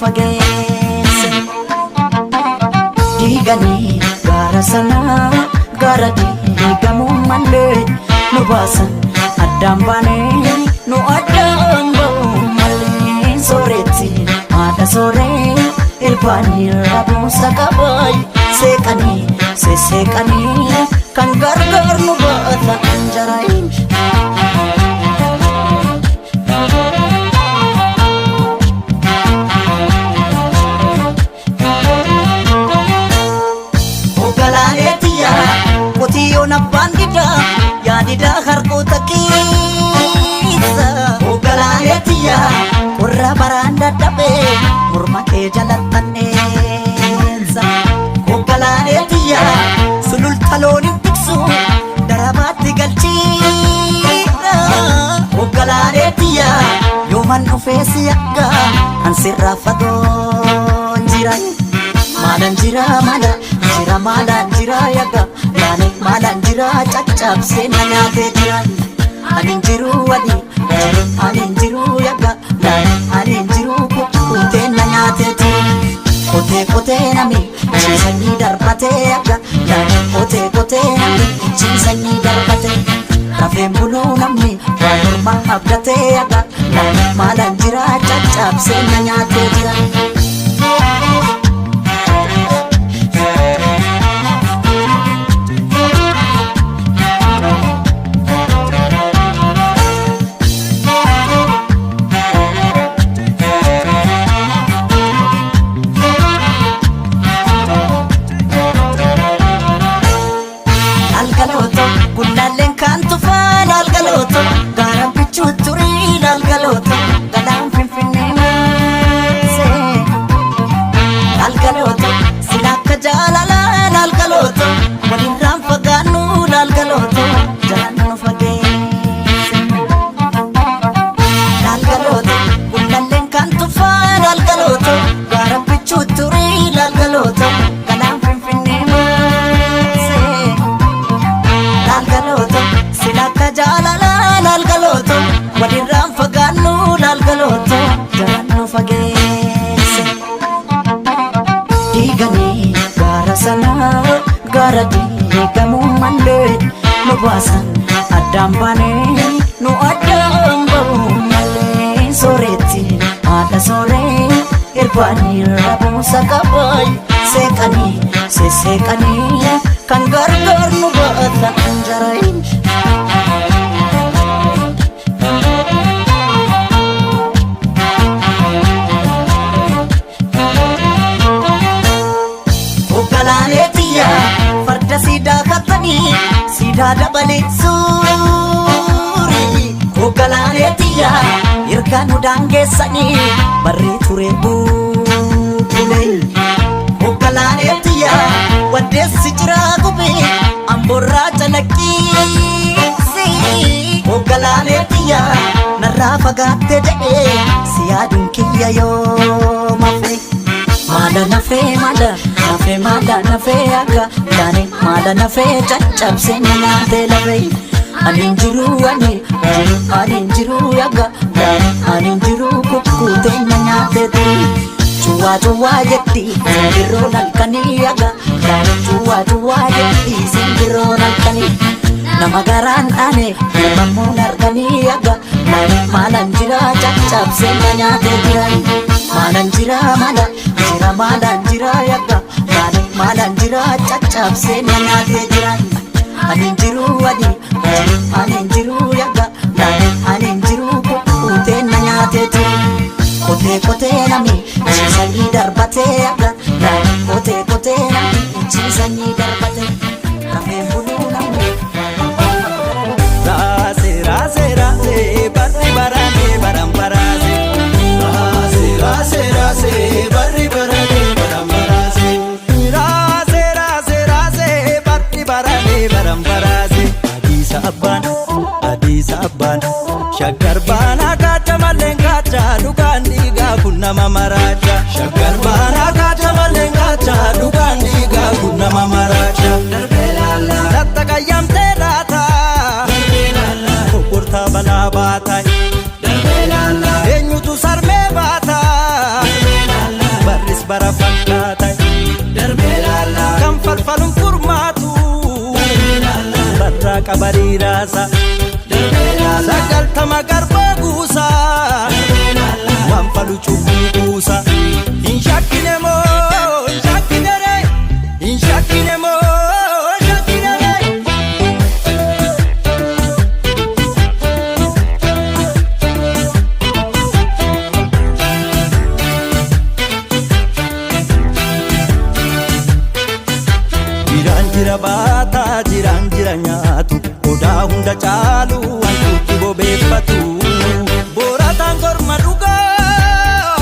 fageesse. Diiganii gaara sanaa gaara diigamuu malee nu baasan addaan baanee nu addaan ba'uu malee sooretti haadha sooree irbaanii rabuusa qabaay seeqanii sesseeqanii kan gargaar nu baata anjaraayin. Ogalaaleetiya qotiyyoon abbaan didaa yaadidaa harkoota keessa. Ogalaaleetiya qorra baraan dadhabee morma kee jalattanneessa. Ogalaaleetiya sululta loon hin tiksu darabaatti galchiidha. Ogalaaleetiya yooman dhufee si akka an sirraa fagoon jira. Maalan jira maala jira maalan jira yaga laane maalan jira caccabsee na nyaatee jira. Ani hin jiru wali jiru ani hin jiru yaga laane ani hin jiru kukkutee na nyaatee jira. Qotee qotee nami ciisanii darbatee yaga laane qotee qotee nami ciisanii darbatee. Rafeen buluu namni waan morma abdatee yaga laane maalan jira caccabsee na nyaatee jira. Laalgalooto guddaalleen kan tufaa laalgalooto gaaraan bichuu turii laalgalooto galaan finfinnee maasee. Laalgalooto sila akka jaalalaa laalgalooto walirraan fagaannu laalgalooto jalaan nu fageesse. Laalgalooto guddaalleen kan tufaa laalgalooto gaaraan bichuu turii laalgalooto galaan finfinnee maasee. Laalgalooto sila akka jaalalaa laalgalooto walirraan fagaannu laalgalooto jalaan nu fageesse. Diiganii gaara sanaa gaara diigamuu malee nu baasan addaan baanee nu addaan ba'uu malee sooretti haadha sooree irbaanii rabuusa qabaay seeqanii sesseeqanii kan gargaar nu baata anjaraayin. Ogalaaleetiya farda siidaa kattanii siidaa dabalee suuri. Ogalaaleetiya ergaa nu daangeessanii barree ture bubbule. Ogalaaleetiya waddeessi jiraa gubee amboorraa calaqqiisi. Ogalaaleetiya narraa fagaatte jedhee si yaaduun kiyya yoo mafe. Maala nafee maala nafee maala nafee akka taane maala nafee caccabsee na nyaatee lafee. Ani hin jiru ani jiru ani hin jiru akka taane ani hin jiru kukkutee na nyaatee turi. Cuwaa cuwaa jetti simbirroon halkanii akka taane cuwaa cuwaa jetti simbirroon halkanii. Nama garaan dhaane ilmammoon harkanii akka taane maalan jira caccabsee na nyaatee jira. Maalan jira maala jira maalan jira yakka taane maalan jira caccabsee na nyaatee jira. Ani hin jiru ani jiru ani hin jiru yakka taane ani hin jiru kukkutee na nyaatee jira. Qotee qotee namni ciisanii darbatee yakka taane qotee qotee namni ciisanii darbatee rafeen buluu namni. Raase raase raase barri barane baran baraase. Raase raase raase barri barane baran baraase. Raase raase raase barri barane baran baraase. Adiisa abbaan adiisa abbaan shaggar baanaa kaacha malleen kaacha dhugaan dhiigaa kun nama maraacha. Shaggar baanaa kaacha malleen kaacha dhugaan dhiigaa kun nama maraacha. Latta qayyamtee laata. Kokkortaa balaa baata. Eenyutu sarmee baata? qabarii raasa. 90 garbaa guusaa waan falu cubbuu buusa. Hin shakkine moo hin shakkine ree, hin shakkine moo hin shakkine ree. Jiraan jira baataa jiraan jira nyaatu odaa hunda caalu wantuutti bobeeffatu. Boorataan korma dhugaa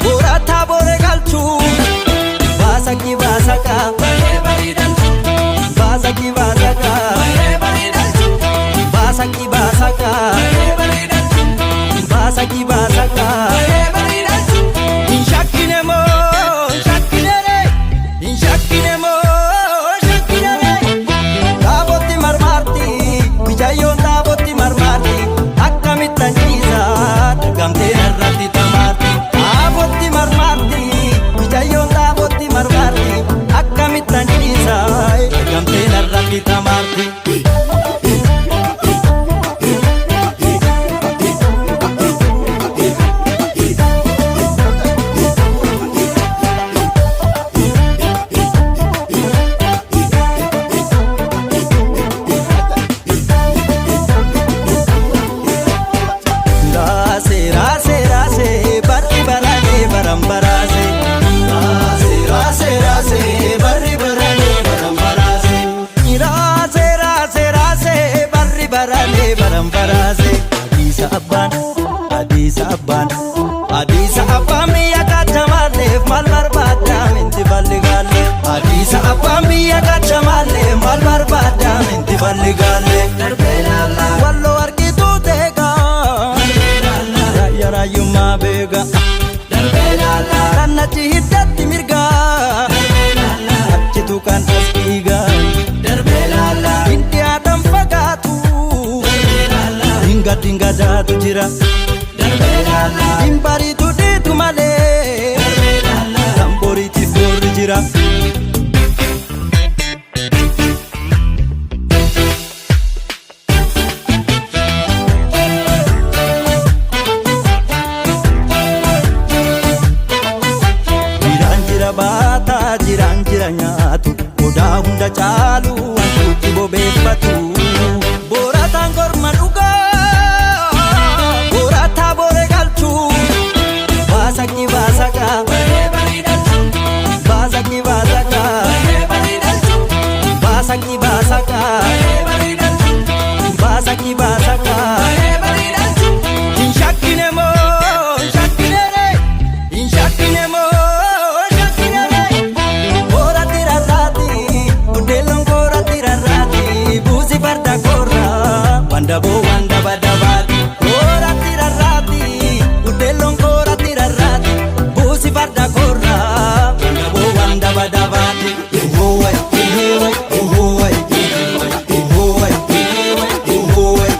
boorataa boore galchuu baasaki baasaka baasaki baasaka baasaki baasaka baasaki baasaka. Hin shakkine moo hin shakkine ree, hin shakkine moo hin shakkine ree. Taabotti marmaarti mijayyoon taabotti marmaarti akkamittan ciisa dagamtee narratti tamaarti. Taabotti marmaarti mijayyoon taabotti marmaarti akkamittan ciisa dagamtee narratti tamaarti. Raase raase raase barri barane baram baraase. Raase raase raase barri barane baram baraase. Raase raase raase barri barane baram baraase. Hadiisa abbaan hadiisa abbaan hadiisa abbaan biyya kaachamaalleef maal barbaadda minti balli gaalle. Hadiisa abbaan biyya kaachamaalleef maal barbaadda minti balli gaalle. Walloo argituu teegaa raayyaa raayyummaa beegaa. Rannachi hiddatti mirgaa achitu kan as dhiigaa. Hindi aadaan fagaatu dinga dinga jaatu jira. Hin bariitu dhiitu malee kan boriitiif boorri jira. Jiraan jira baataa jiraan jira nyaatu odaa hunda caalu wantuutti bobeeffatu. Boorataan korma dhugaa boorataa boore galchuu baasaki baasaka baasaki baasaka baasaki baasaka baasaki baasaka. Hin shakkine moo hin shakkine ree, hin shakkine moo hin shakkine ree. Kooratti rarraati buddeelloon kooratti rarraati buusi farda koorraa wandaboo wandaba dabaati. Kooratti rarraati buddeelloon kooratti rarraati buusi farda koorraa wandaboo wandaba dabaati. Ohoo wai, ehee wai, ohoo wai, ohoo wai, ohoo wai, ohoo wai.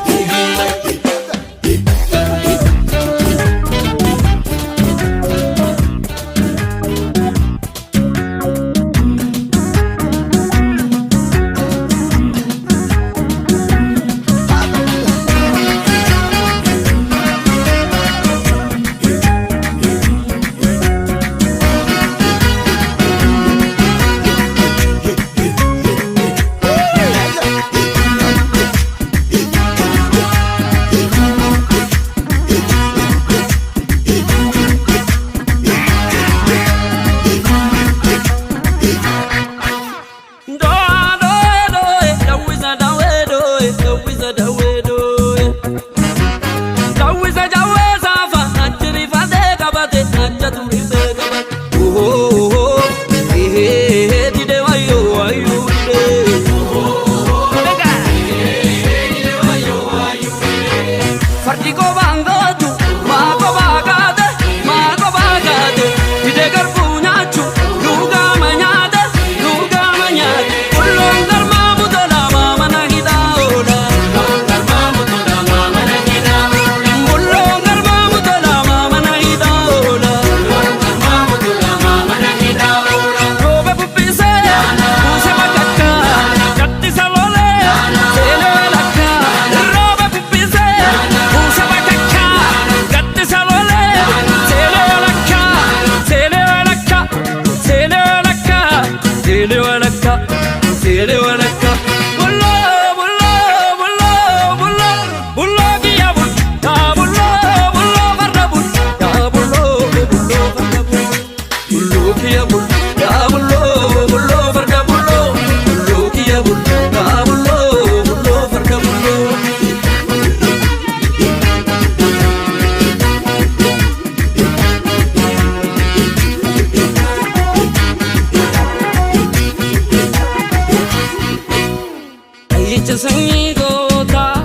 Hayyicha sanyii gootaa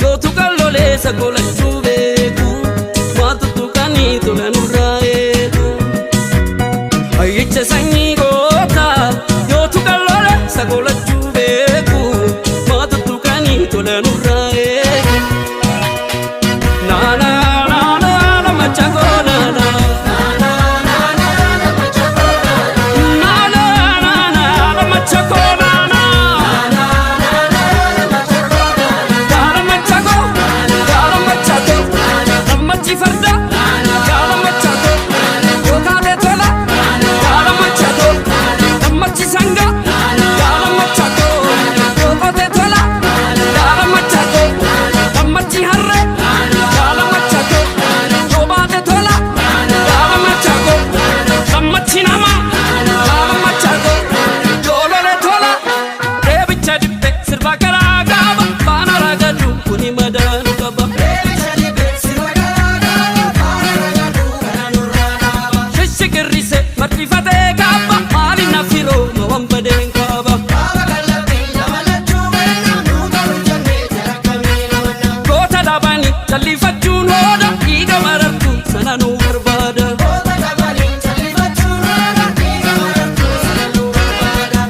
gootu kalloleessa golachuu beeku waa tuttuqanii tola nurraa eegu. Hayyicha sanyii gootaa gootu kalloleessa golachuu beeku waa tuttuqanii tola nurraa eegu. Naana naana naana machakoo naana. Naana naana naana machakoo naana. Gaara machakoo, gaara machakoo, gammachi farda, gaara machakoo, yookaan tola, gaara machakoo, gammachi sangaa, gaara machakoo, yookaan tola, gaara machakoo, gammachi harree, gaara machakoo, yoobaate tola, gaara machakoo, gammachi namaa, gaara machakoo, yoolole tola, deebicha dibbee sirba garaa gaaba, faana raagadu kuni madaanu qaba. Shishikirrise marxifatee kaaba maali nafiroo ma waan badeen kaaba. Goota dhabanii jallifachuun hooda dhiiga marartu sana nu barbaada.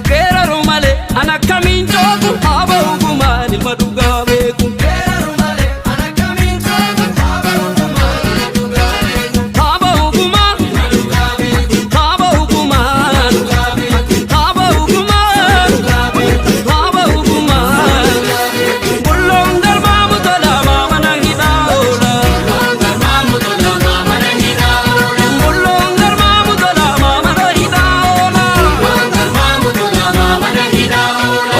Geeraruu malee an akkamiin joogu haaba hugumaan ilma dhugaa beeku. Haaba hugumaan, haaba hugumaan, haaba hugumaan, haaba hugumaan. Bulloon galmaa mutolaa mana hidhaa oola. Bulloon galmaa mutolaa mana hidhaa oola.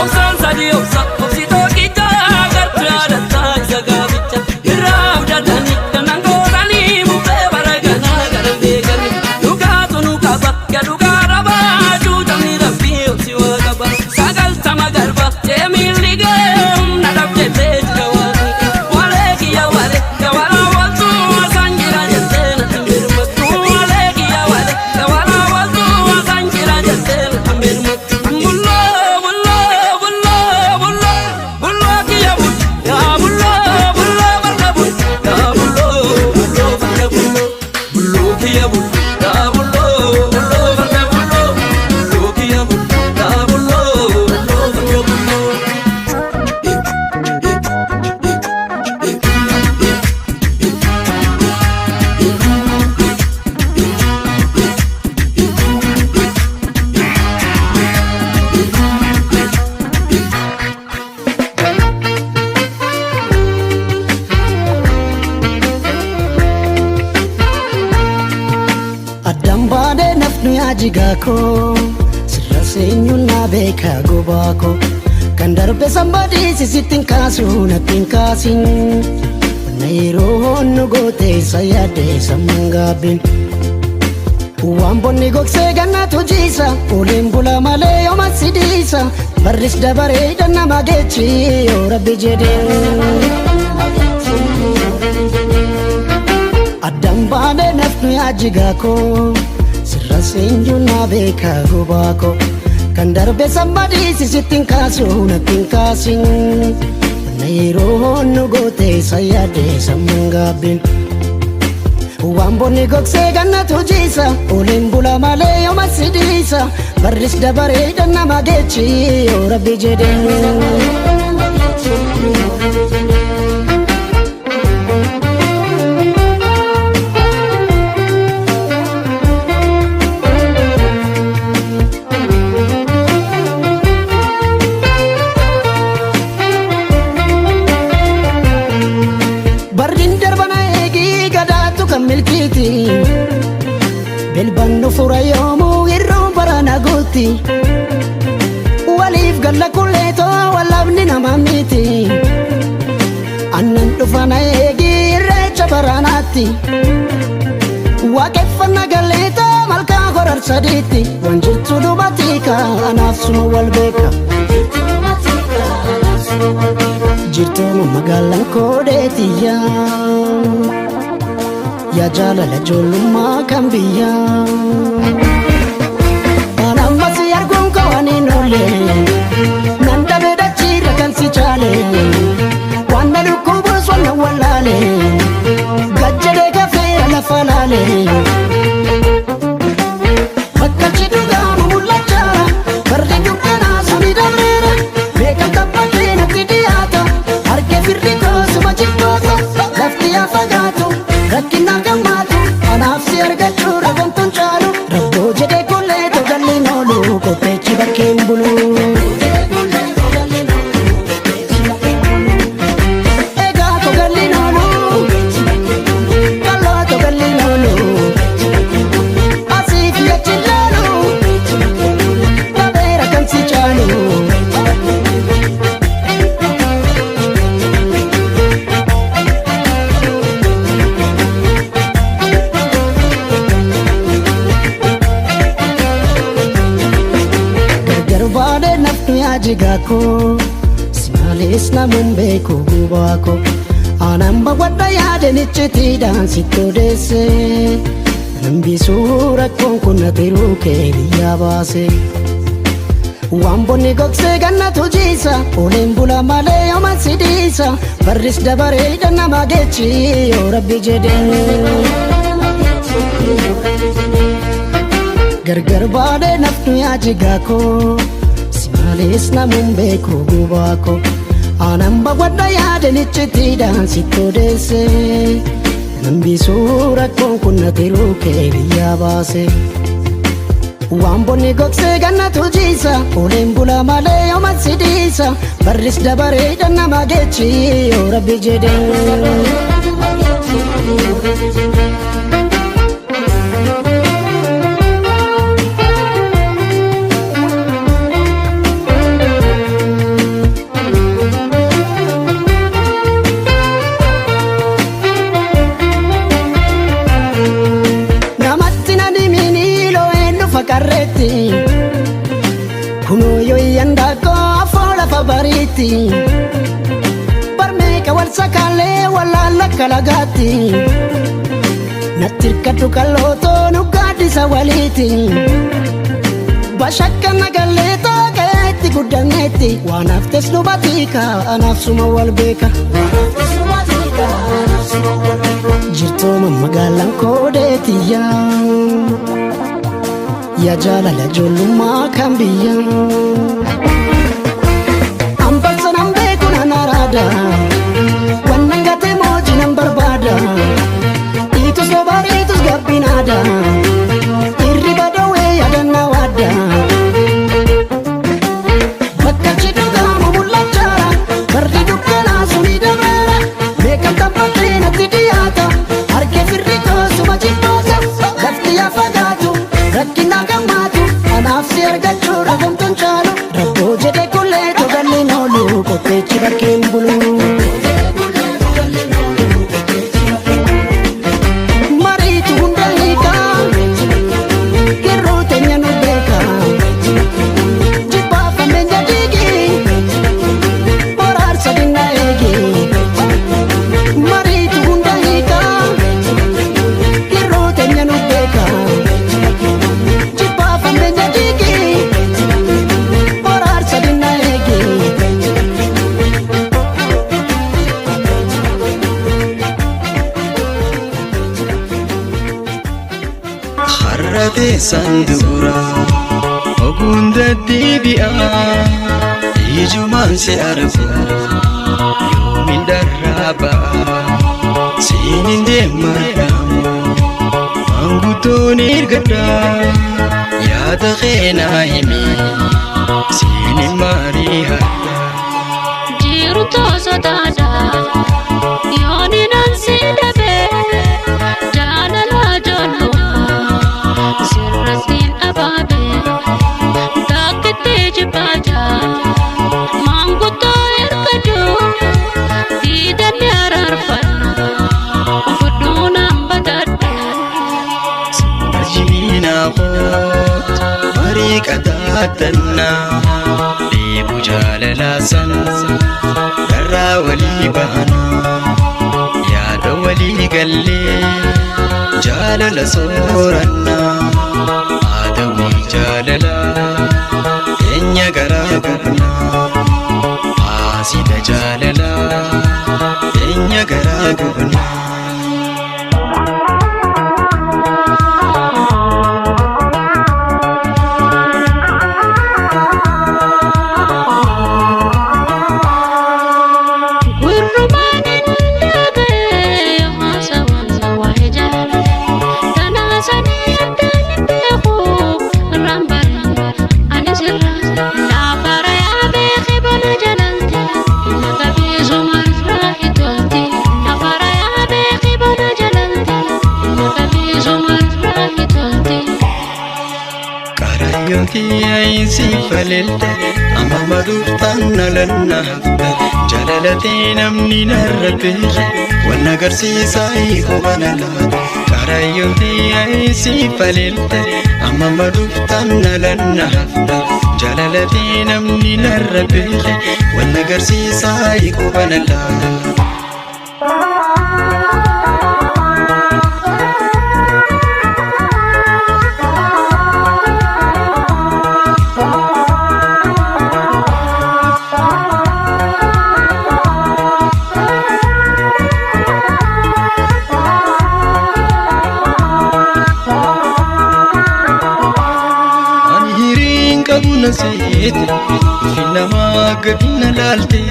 Obsaan sadii obsa obsitoo qicaa gartuu yaadataa isa gaaficha irraa abdatanii kanan gootanii bubbee bara ganaa gara beekanii dhugaatu nu qaba gadhugaa dhabaa cuutamni rabbii obsi waa qaba sagaltama garba jeemiin ligee humna dhabdee jira waaqni walee kiyya walee gawara waltuu asaan jira jettee natti mirmattu walee kiyya walee gawara waltuu asaan jira jettee natti mirmattu bulloo bulloo bulloo bulloo bulloo kiyya bul yaa bulloo bulloo barra bul yaa bulloo bulloo barra bulloo bulloo kiyya bul yaa bulloo bulloo barra bulloo bulloo kiyya bul yaa bulloo bulloo barra bulloo. Addaan baadhee nafnu yaajigaa koo sirra seenyuun naa beekaa gobaa koo kan darbe sanbadii sisittiin kaasu nattiin kaasin na yeroo honnu gootee isa yaadde sammuun gaabbiin. Waan bonni gogsee gannatu jiisa uleen bula malee yooma sidiisa barris dabaree dannama geechi yoo rabbi jedhee. Addaan baadhee nafnu yaajigaa koo sirra seenjuu naa beekaa gobaa koo kan darbe sanbadii sisittiin kaasu nattiin kaasin na yeroo honnu gootee isa yaadde sammuun gaabbiin. Waan bonni gogsee gannatu jiisa uleen bula malee yooma sidiisa barris dabaree dannama geechi yoo rabbi jedhee. Barriin darbana eegii gadaatu kan milkiiti. Bilbannu fura yoomuu irroo barana guutti. Waliif galla kulleetoo wallabni nama miti. Annan dhufana eegii irreecha baranaatti. Waaqeffannaa galleetoo malkaa horar sadiitti. Waan jirtu dubatii anaaf suma wal beeka. Jirtuuma magaalaan koodeetiyya. Yaa jaalala ijoollummaa kan biyyaa. Waan ammas arguun koo waan hin oolle. Nan dhabee dachiirra kan si caalu. malees namuun beeku gubaa koo. Aanaan bawadha yaadeen iccitiidhaan sitti odeesse. Nambisuu rakkoon kun na tiruu kee biyyaa baase. Waan bonni gogsee gannatu jiisa, oleen bula malee yooma si dhiisa, barris dabaree nama geechi yoo rabbi jedhee. Gargar baadhee nafnu yaajigaa koo, si malees namuun beeku gubaa koo. Aanaan bawadha yaadeen iccitiidhaan sitti odeesse. Nambisuu rakkoon kun na tiruu kee biyyaa baase. Waan bonni gogsee gannatu jiisa, oleen bula malee yooma si dhiisa, barris dabaree nama geechi yoo rabbi jedhee. Namatti na dhimini loo'een dhufa qarreetti. Kunoo yoo iyyan daakkoo afoo lafa bariitti. Barmeeqa wal sakaalee wallaalla akka lagaatti. Natti hirkadhu qallootoo nu gaaddisa waliiti. Bashakka nagallee tooqeetti guddanneetti. Waan haftes nu batiika anaaf suma wal beeka. Jirtooma magaalaan koodeetiyya. Yaa jaalala ijoollummaa kan biyya. Ambassa nan beeku nan araada. Wannan gatee moojii nan barbaada. Itus dobariitus gabbinaada. Hirriba dhoowwee yaadannaa waadda. Bakka cidhu gaamu mul'achaara. Barri dukkanaa suni dabeera. Beekan taphadhee natti dhiyaata. Harkee firri toosuma jibboota. Lafti yaa fagaatu. Rakkina gammaatu. Anaaf si argachuudha gomtuun caalu. Rabboo jedhe kullee togalli noolu. Qopheechi bakkeen bulu. Mariitu hunda hiikaa. Girruu teenya nu beeka. Jibbaa fammeenya diigi. Boraarsa dinna eegi. Mariitu hunda hiikaa. Girruu teenya nu beeka. Jibbaa fammeenya diigi. Boraarsa dinna eegi. Har'a teessan dura oguun deddeebi'a ijumaan si argu yoomin dharraa ba'a siin hin deemadhaamu maanguddoon ergadha yaada keenaa himi siin hin mari'adha. Jiru toosotaadha yooni nan si dhabe jaalala ijoollummaa sirrattiin abaabe takkitti jibbaata maanguddoo ergadhu diidanni araarfadhu fudhuu nan batadhu. Jiina koot marii qadaadannaa deebu jaalalaa san darraa walii baanaa yaada walii gallee jaalala soorannaa haadawii jaalalaa teenya garaa gubnaa haasida jaalalaa teenya garaa gubnaa. Gurrumaan hin dhaga'e haasawaan waa'ee jaalala. Tanaasanii addaan hin beeku irraan bare anis irra. Laafara yaa beeki bona jalalti inni qabeessuma irraa hitolti. Laafara yaa beeki bona jalalti inni qabeessuma irraa hitolti. Karayyooti ayiinsi faleelte amma maduuftaan nalanna hafte jalalatee namni narra beeke wal agarsiisaa hiikoo bana laata. Karayyooti ayiinsi faleelte amma maduuftaan nalanna hafte Jaalala namni narra beeke wal agarsiisaa hiikuu. Ani hiriin qabu na seete, ulfi namaa gadi na laalte,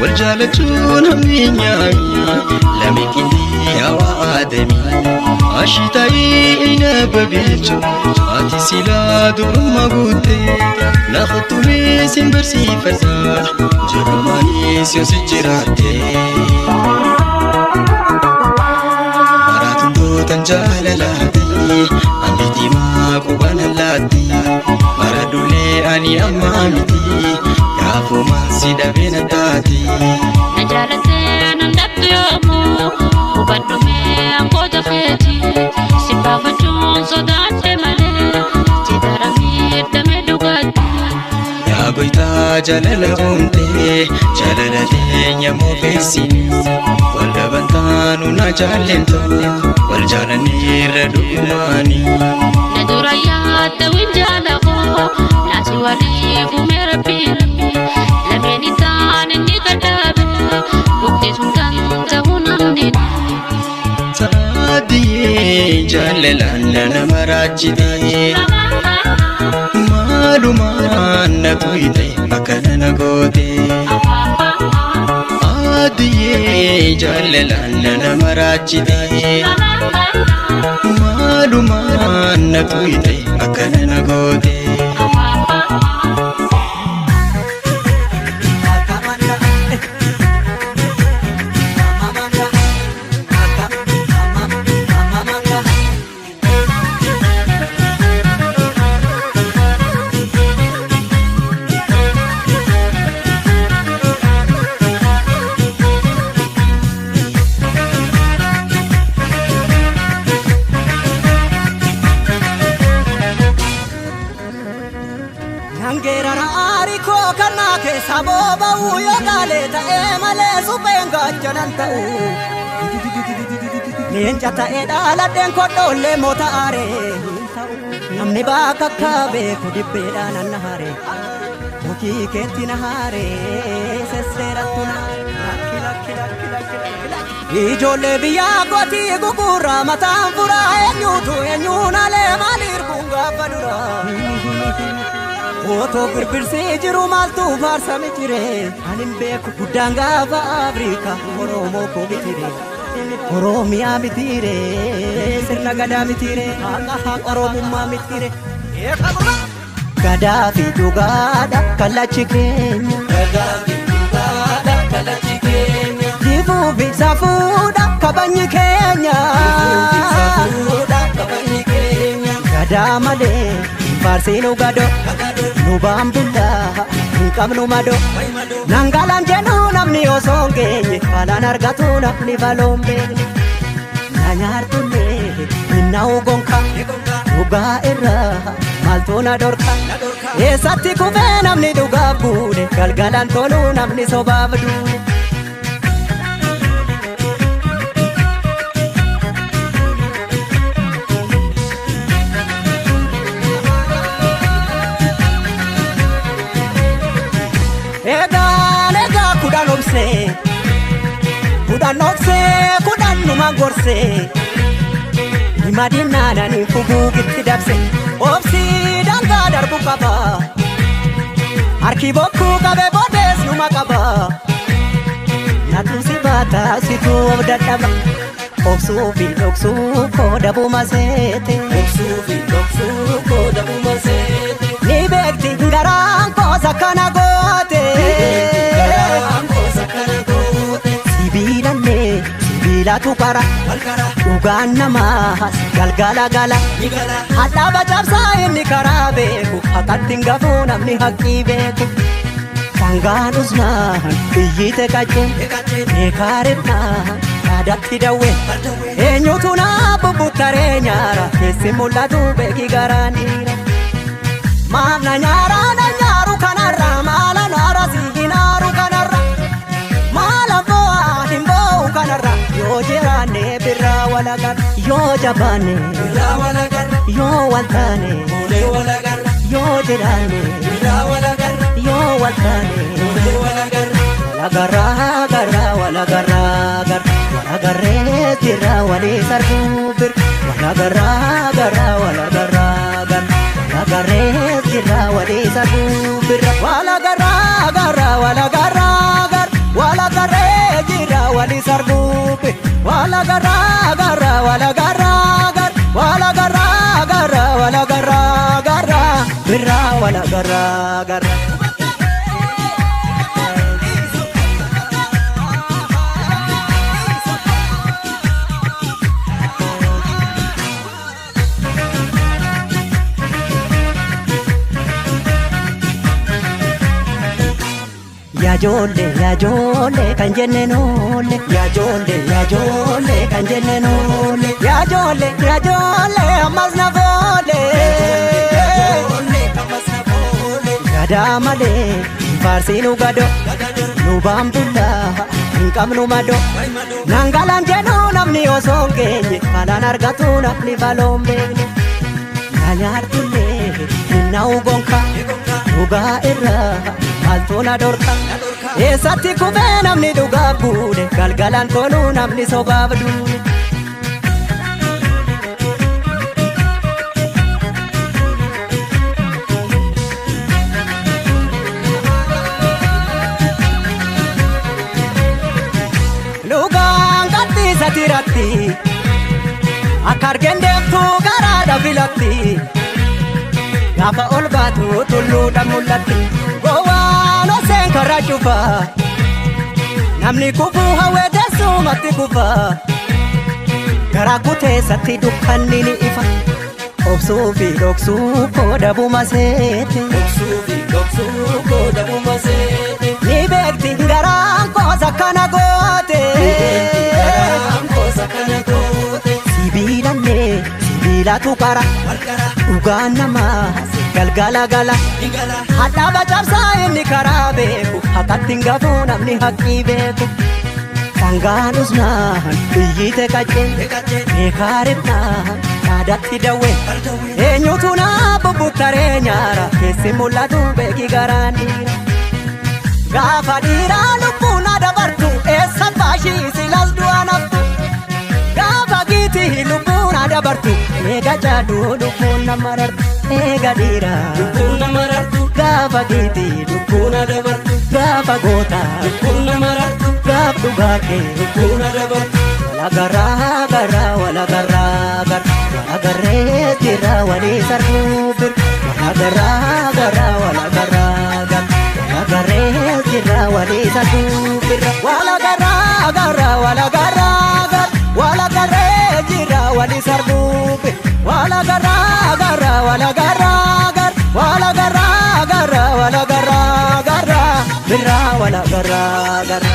wal jaalachuun hammeenyaami lame qindii hawaa aadami. Ashitaayii ina babeechu ati silaa dubrummaa guutte, na kottumee sin barsiifadha jedhumaanis yoo si jiraatte. Maraatuntootan jaalalaati ambi diimaa qubaan allaatti, bara dulee ani ammaa miti gaafumaan si dhabee na taati. Na jaalattee nan dhabdu yoomuu hubadhu mee angoota keeti si baafachuun sodaadhe malee si daramee damee dhugaatti. Yaa goytaa jaalala uumtee jaalala teenya moofeessini, wal dhabantaanu na jaallentu wal jaalanneerra dhugumaani. Na dura yaadda winjaala koo naasi waliif uume rabbiin, lameen isaan inni gadhaabe mukti sun kan ta'uu namni. Taadiyee jaalalaan nama raajjitee maalumaan na tuyte akkana na goote. Adiyee jaalalaan nama raajjitee maalumaan na tuyte akkana na goote. Nangeerara aarii koo kannaa keessa booba'u yoo gaalee ta'ee malee supheen gaachanan ta'u. Leenca ta'ee dhaaladheen kodhoollee moota aaree namni bakka akka beeku dibbeedhaan anna haaree mukii keetti na haaree sesseerattu na lakki lakki lakki lakki lakki lakki. Ijoollee biyyaa kootii gugurraa mataan furaa eenyuutu eenyuun alee maaliif kun gaafa duraa. Otoo birbirsee jiru maaltu faarsame jire, ani hin beeku guddaan gaafa Afrikaa Oromoo koo bitire. Oromiyaa mitire, sirna gadaa mitire, haqa haqa Oromummaa mitire. Gadaa fi dhugaadha kallachi keenya. Jifuu fi safuudha kabajni keenya. Gadaa malee hin faarsiinu gadoo. Nu baambullaa hin qabnu madoo. Nangalaan jedhu namni osoo hin geenye balaan argatu namni baloon beekne. Na nyaartullee minna'u gonka dhugaa irraa maaltu na dhorka. Eessatti kufee namni dhugaaf buune galgalaan toluu namni sobaaf duune. Egaan egaa 10 obsee 10 obsee 10 numa gorsee hima diinnaananii fuguugitti dabse obsii dangaa darbu qaba harki bokkuu qabe boodees numa qaba natu si baata situu of dadhaba obsuu fi dhoksuu kooda buma seete. Obsuu fi dhoksuu kooda buma seete. Ni beekti garaan koosa kana goote. Garaan koosa kana goote. Sibiilallee sibiilatu qara dhugaan namaas galgala gala. Ni gala. Hadhaaba cabsaa inni karaa beeku haqatti hin gafuu namni haqqii beeku. Sangaan usnaan iyyite qacceen meekaarifnaan yaadatti dawwee. Eenyutu naa bubbuttaree nyaara keessi mul'atu beeki garaan dhiira. Maaf na nyaara na nyaaru kanarra maala naara si hinaaru kanarra maala bo'aa hin bo'u kanarra yoo jiraanne birraa walagarra yoo jabaanne Birraa walagarra. yoo waltaane Fuunee walagarra. yoo jiraanne Birraa walagarra. yoo waltaane. Fuunee walagarra. Walagarraa garraa walagarraa garra walagarree jirra walii sarbuu bir walagarraa garraa walagarraa garra walagarree jirra walii sarbuu bir walagarraa garraa walagarraa garra walagarree jirra walii sarbuu bir walagarraa garraa walagarraa garra walagarraa garraa walagarraa garra birraa walagarraa garra. Yaajoollee yaajoollee kan jenne noolle yaajoollee yaajoollee kan jenne noolle yaajoollee yaajoollee ammas na foole. Gadaa malee hin faarsiinu gado nu baambullaa hin qabnu mado nangalaan jedhu namni osoo hin geenye balaan argatu namni baloon beekne. Nyaartullee hinnaa'u gonka dhugaa irraa maaltu na dhorka eessatti kufee namni dhugaaf guune galgalaan toluu namni sobaaf duune. Dhugaan qabxiisa tiratti akka argeen deemtuu garaadha filatti gaafa ol baatu tulluudha mul'atti gowwaan oseen karaa cufa namni kufuu hawwee teessumatti kufa garaa kuteessatti dukkanni ni ifa obsuu fi dhoksuu kooda buma seete Dhoksuu fi dhoksuu kooda buma seete. ni beekti garaan koos akkana goote. Garaan koosa kana goote. Sibiilallee sibiilatu qara Walqara dhugaan namaa galgala gala ni gala. hadhaaba cabsaa inni karaa beeku haqatti hin gafuu namni haqqii beeku sangaan usnaan biyyite qaccee Eegalee meekaa ribnaan yaadatti dawwe bardawee. eenyutu naa bubbuttaree nyaara keessi mul'atu beeki garaan dhiira gaafa dhiiraa lubbuun dabartu eessa baashii silas du'a naftu gaafa giitii lubbuun dabartu eega jaaduu lubbuun nama rartu eega dhiiraa Lubbuun nama rartu. gaafa giitii Lubbuun dabartu. gaafa gootaa Lubbuun nama rartu. gaaf dhugaa kee Lubbuun dabartu. Walagarraa garraa walagarraa garra walagarree jira walii sarbuu bir walagarraa garraa walagarraa garra walagarree jira walii sarbuu bir walagarraa garraa walagarraa garra walagarree jira walii sarbuu bir walagarraa garraa walagarraa garra walagarraa garraa walagarraa garra birraa walagarraa garra.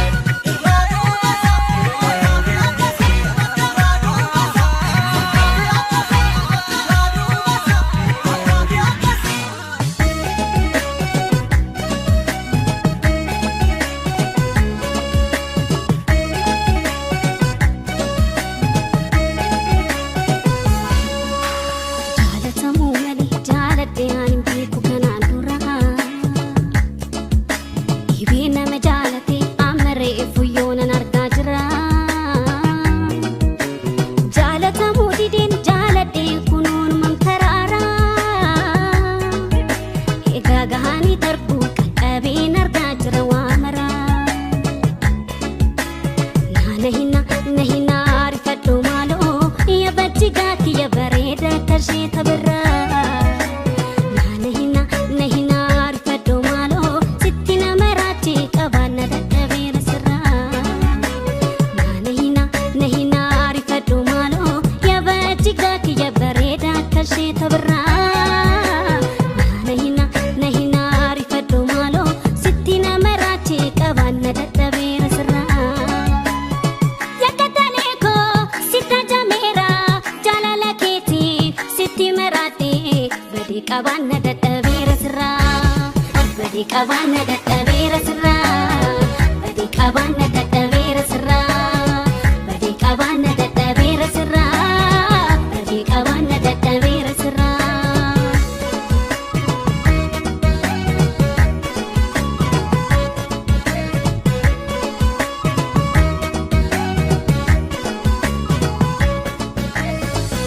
Jaalatamuu malee jaaladhee ani hin beeku kanaan dura. Dhibee nama jaalate amma reefu yoonan argaa jira. Jaalatamuu dideen jaaladhee kunuunuman karaara. Egaa gahanii darbuu qaqqabeen argaa jira waa mara. Naana nahina arifadhu maaloo yabatti gaati yabareeda kashee tabirraa. Naana nahina arifadhu maaloo sitti nama raachee qabaanna dadhabeera sirraa. Naana nahina arifadhu maaloo yabatti gaati yabareeda kashee tabirraa. Naana nahina arifadhu maaloo sitti nama raachee qabaanna dadhabeera sirraa. Yakkatalee koo sitta jameera jaalala keetiin sitti maraate badii qabaanna dadhabeera. Badii qabaanna dadhabeera sirraa. Badii qabaanna dadhabeera sirraa. Badii qabaanna dadhabeera sirraa. Badii qabaanna dadhabeera sirraa.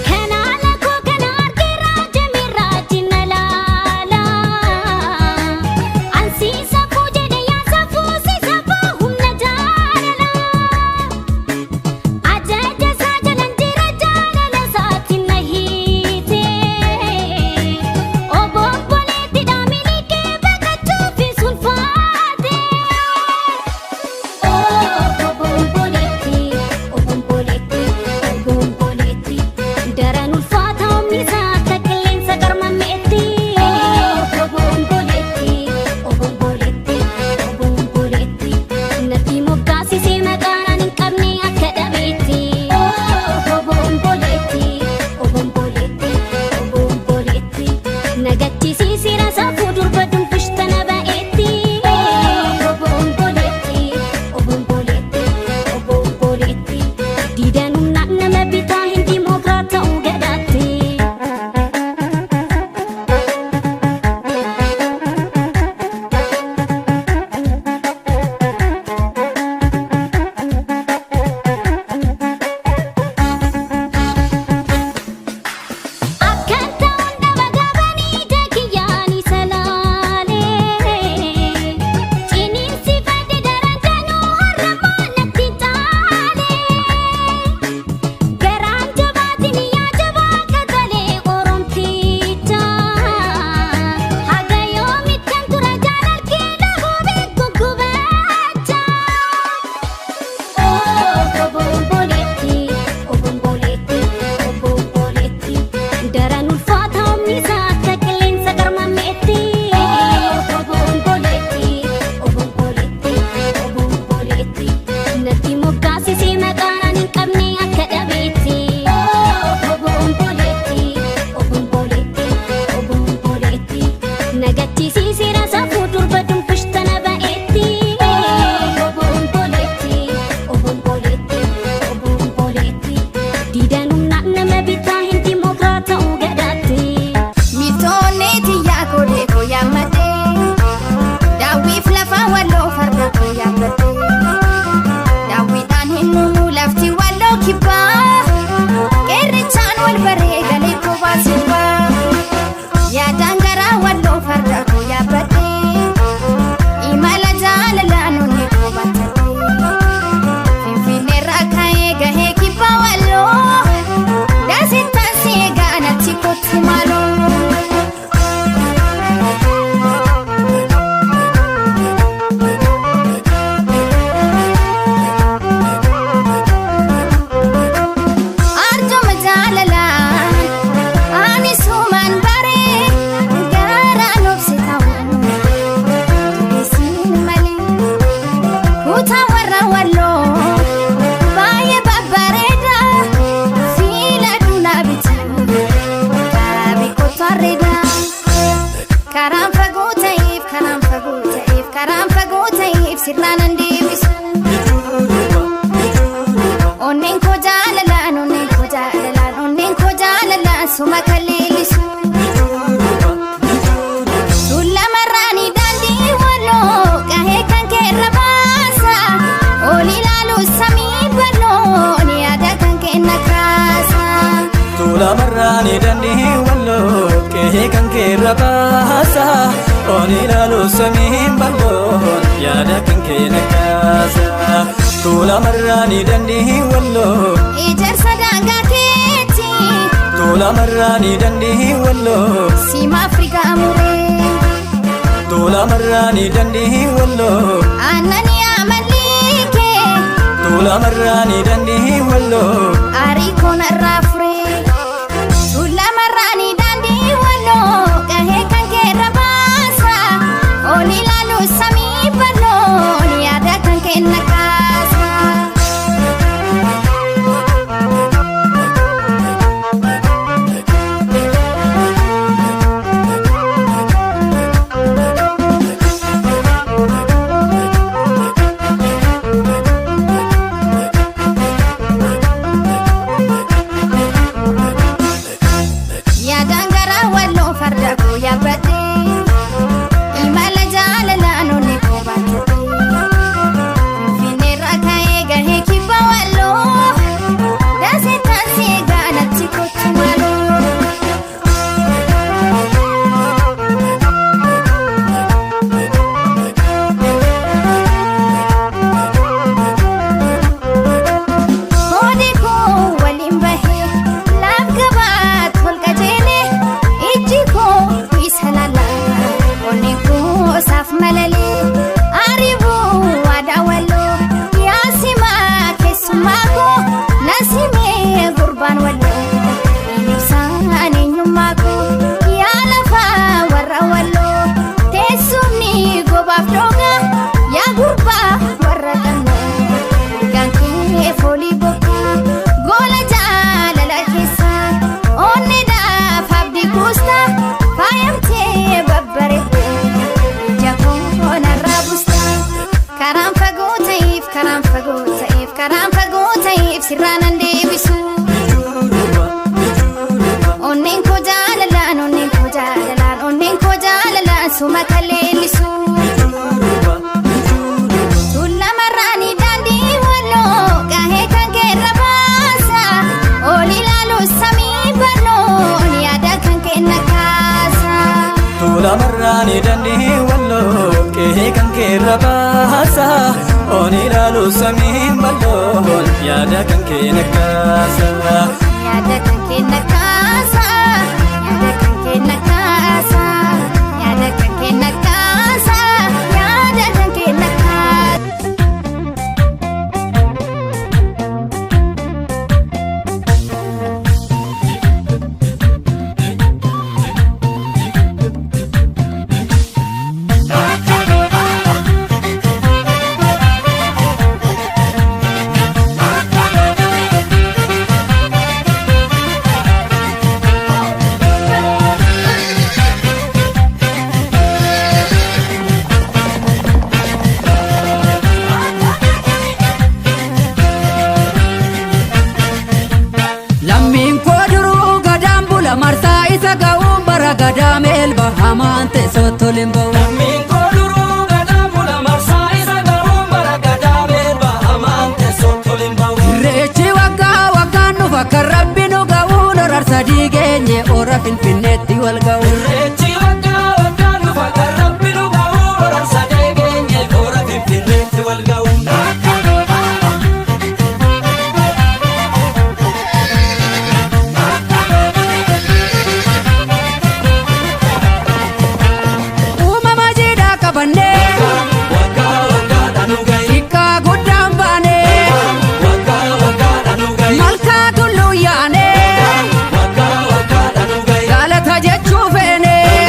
Kanaala koo kana argeera jamirraa cinna laala. Ansiisa koo jedhe yaasa fuusisa koo humna jaalala. Ajaja isaa jalan jira jaalala isaatti na hiite. Obomboleetti dhaamilikee baqachuuf sulfaate. Obomboleetti, obomboleetti, obomboleetti. Daran ulfaata humni isaa akka qilleensa garmammeetti. Obomboleetti, obomboleetti, obomboleetti. Natti moggaasisee maqaan ani hin qabne akka dhabeetti. Obomboleetti, obomboleetti, obomboleetti. Nagachisiisira saafuu durba dumbishtana ba'eetti. Obomboleetti, obomboleetti, obomboleetti. Diidaan humnaan nama bitaa hin dimookiraat ta'uu gadaatti. Akkan ta'uun dhaba gaabanii jaakiyyaanii salaalee. Ciniinsi fadhi daran danuu har'ammoo natti caalee. Garaan jabaatiin yaa jabaa qaxalee oromticha. Haga yoomittan tura jaalalkee dhabuubee guggubacha. Obomboleetti, obomboleetti, obomboleetti. Daran ulfaata humni isaa akka qilleensa garmammeetti. Obomboleetti, obomboleetti, obomboleetti. Natti moggaasisee maqaan ani hin qabne akka dhabeetti. Obomboleetti, obomboleetti, obomboleetti. Nagachisiiseera saafuu durba dumbishtana ba'eetti. Obomboleetti, obomboleetti, obomboleetti. Diidaan humnaan nama bitaa hin dimookiraat ta'uu gadaatti. Miitoonni xiyyaa koodee koo yaammadhee daawwiif lafa walloo farda koo yaabbadhee daawwiidhaan hin nuumuu lafti walloo kibbaa qeerrichaan wal baree galee kophaa sirbaa yaadaan garaa walloo farda koo yaabbadhee imala jaalalaan onnee koo battadhee finfinneerraa ka'ee gahee kibbaa walloo daasittaan si eegaa natti kottu maaloo. Arjuma jaalalaan ani sumaan baree garaan obsi ta'u isiin malee kutaa warra walloo baay'ee babbareeda fiila dunaa bitaa kaabi kottu karaan fagoo ta'eef karaan fagoo ta'eef karaan fagoo ta'eef sirnaan an deebisu. Onneen koo jaalalaan onneen koo jaalalaan onneen koo jaalalaan suma kan leellisu. Tuulamarraanii daandii walloo gahee kan keerra baasa. Ol ilaalu samii bal'oo ni yaada kan kenna kaasa. Tuulamarraanii dandii walloo qe'ee kan keerra baasa. Ol ilaalu samiin bal'oon yaada kan keenya kaasa. Tuulamarraanii dandii walloo Ijaarsa daangaa keetti Tuulamarraanii dandii walloo siima Afrikaa muree. Tuulamarraanii dandii walloo Aannan yaa mallikee Tuulamarraanii dandii walloo aarii koon irraa furee. Tuulamarraanii daandii walloo gahee kan keerra baasa. Ol ilaalu samii bal'oo ni yaada kan kenna kaasa. Karaan fagoo ta'eef karaan fagoo ta'eef sirraan an deebisu. Onneen koo jaalalaan onneen koo jaalalaan onneen koo jaalalaan suma kaleellisu. Tuulamarraani daandii walloo gahee kan keerra baasa. Ol ilaalu samii bal'oon yaada kan kenna kaasa. Tuulamarraani dandii walloo qe'ee kan keerra baasa. Oon ilaalu samiin bal'oon yaada kan keenya kaasa. Yaada kan kenna kaasa. Yaada kan kenna kaasa. Yaada kan kenna kaasa. Yaada kan kenna kaasa. Lammiin koo duruu gadaan bula marsaa isa ga'uun bara gadaa meelba hamaan teessoo toliin ba'u. Lammiin koo duruu gadaan bula marsaa isa ga'uun bara gadaa meelba hamaan teessoo toliin ba'u. Irreechi waggaa waggaan dhufa kan rabbi nu ga'uun horarsa diigeenye ora finfinneetti wal ga'u. Irreechi waggaa waggaan dhufa kan rabbi nu ga'uun horarsa deegeenye hora finfinneetti wal ga'u. Uumama jiidhaa qabannee Waggaa waggaadhaan nu ga'i. xiqqaa guddaan baanee Waggaa waggaadhaan nu ga'i. malkaa tulluu yaanee Waggaa waggaadhaan nu ga'i. galata jechuu feenee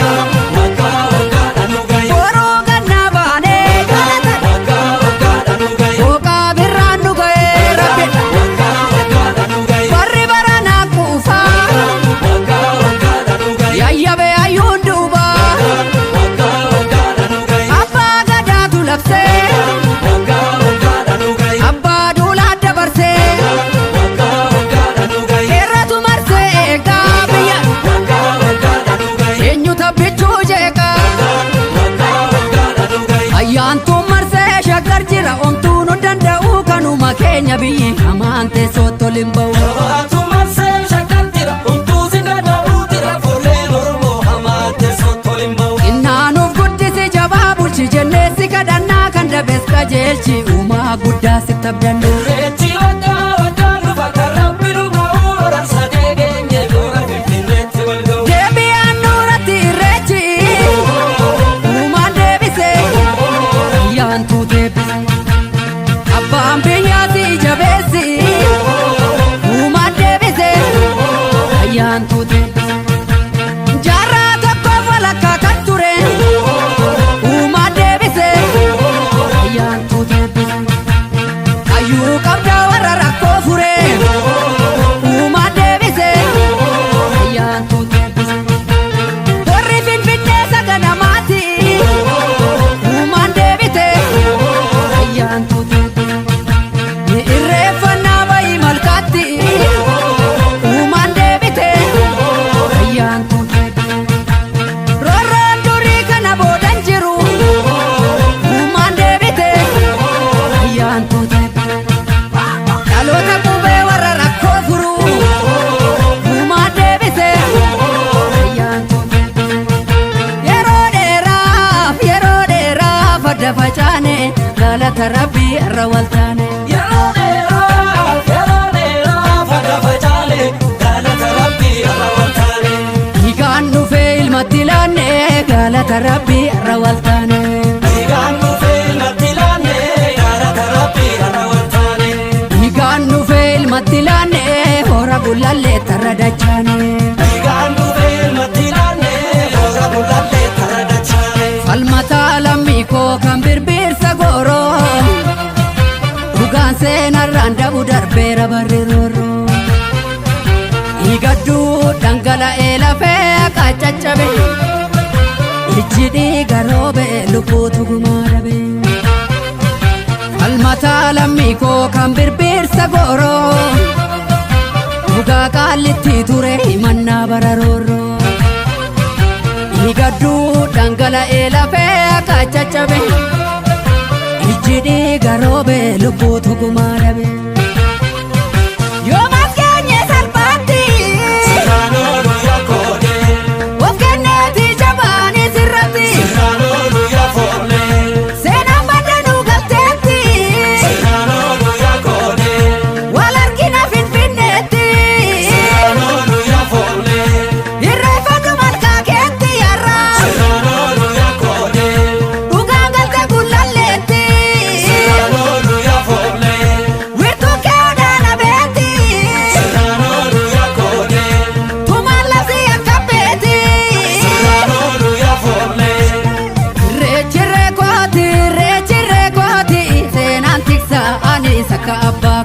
Waggaa waggaadhaan nu ga'i. boruu gannaa baanee galata Waggaa waggaadhaan nu ga'i. booqaa birraan nu ga'ee rabbi Waggaa waggaadhaan nu ga'i. barri baranaa kuufaa Waggaa waggaadhaan nu ga'i. yayyabee hayyuun duubaa Waggaa waggaadhaan nu ga'i. abbaa gadaatu labsee Waggaa waggaadhaan nu ga'i. abbaa duulaa dabarsee Waggaa waggaadhaan nu ga'i. heeratu marsee eegaa biyya Waggaa waggaadhaan nu ga'i. eenyu tabbichuu jeeqaa Waggaa waggaadhaan nu ga'i. Ayyaantuun marsee shaggar jira omtuu nu danda'u kanuma keenya biyyi hamaan teessoo toliin ba'u. Jabaatu marsee shaggar jira homtuu si danda'u jira fuulleen Oromoo hamaa teessoo toliin ba'u. Innaanuuf guddisi jabaa bulchi jennee si kadhannaa kan dabes qajeelchi uumaa guddaa si tabdannu. Irreechi waggaa waggaan dhufa kan rabbi nu ga'u horarsa deegeenye hora finfinneetti wal ga'u. Deebi'aan nuuratti irreechi uumaan deebise ayyaantuu deebise. Abbaan biyyaa si jabeessi uumaan deebise ayyaantuu deebise. Jaarraa tokko walakkaa kan ture uumaan deebise ayyaantuu deebise. Hayyuu qabda warra rakkoo fure uumaan deebise ayyaantuu deebise. Warri finfinnee saganamaati uumaan deebite ayyaantuu deebise. Ni irreeffannaa bayii malkaatti uumaan deebite ayyaantuu deebise. Roorroon durii kana boodan jiru uumaan deebite ayyaantuu deebise. Dhaloota qubee warra rakkoo furu uumaan deebise ayyaantuu deebise. Yeroo dheeraaf yeroo dheeraaf adda facaane galata rabbii irra waltaane. Yeroo dheeraaf yeroo dheeraaf adda facaane galata rabbii irra waltaane. Dhiigaan dhufee ilmatti laanne galata rabbii irra waltaane. Dhiigaan dhufee ilmatti laanne galata rabbii irra waltaane. Dhiigaan dhufee ilmatti laanne hora bulallee tarra dachaane. Dhiigaan dhufee ilmatti laanne hora bulallee tarra dachaane. Falmataa lammii koo kan birbirsa gooroo dhugaan seenarraan dabu darbeera barri roorroo. Dhiigadduu dhangala'ee lafee akka caccabe ijji dhiiga roobe lubbuutu gumaa dhabe. Falmataa lammii koo kan birbirsa gooroo. Dhugaa qaallitti ture himannaa bararoorroo. Dhiigadduu dhangala'ee lafee akka caccabe. Ijji dhiiga roobe lubbuutu gumaa dhabe. Yoomaas keenye salphaatti. Sirraan oolu yakkoodee. Of kenneeti jabaanii sirratti. Sirraan oolu yafoollee. Seenaan baddanuu galteetti. Sirraan oolu yakkoodee. Wal argina Finfinneetti. Sirraan oolu yafoollee. Irreeffadhu malkaa keetti yarra. Sirraan oolu yakkoodee. Dhugaan galte gullalleetti. Sirraan oolu yafoollee. Wirtuu kee odaana beetti. Sirraan oolu yakkoodee. Tumaan labsii akka beeti. Sirraan oolu yafoollee. Reechi reekooti reechi reekooti seenaan tiksa anis akka abbaa.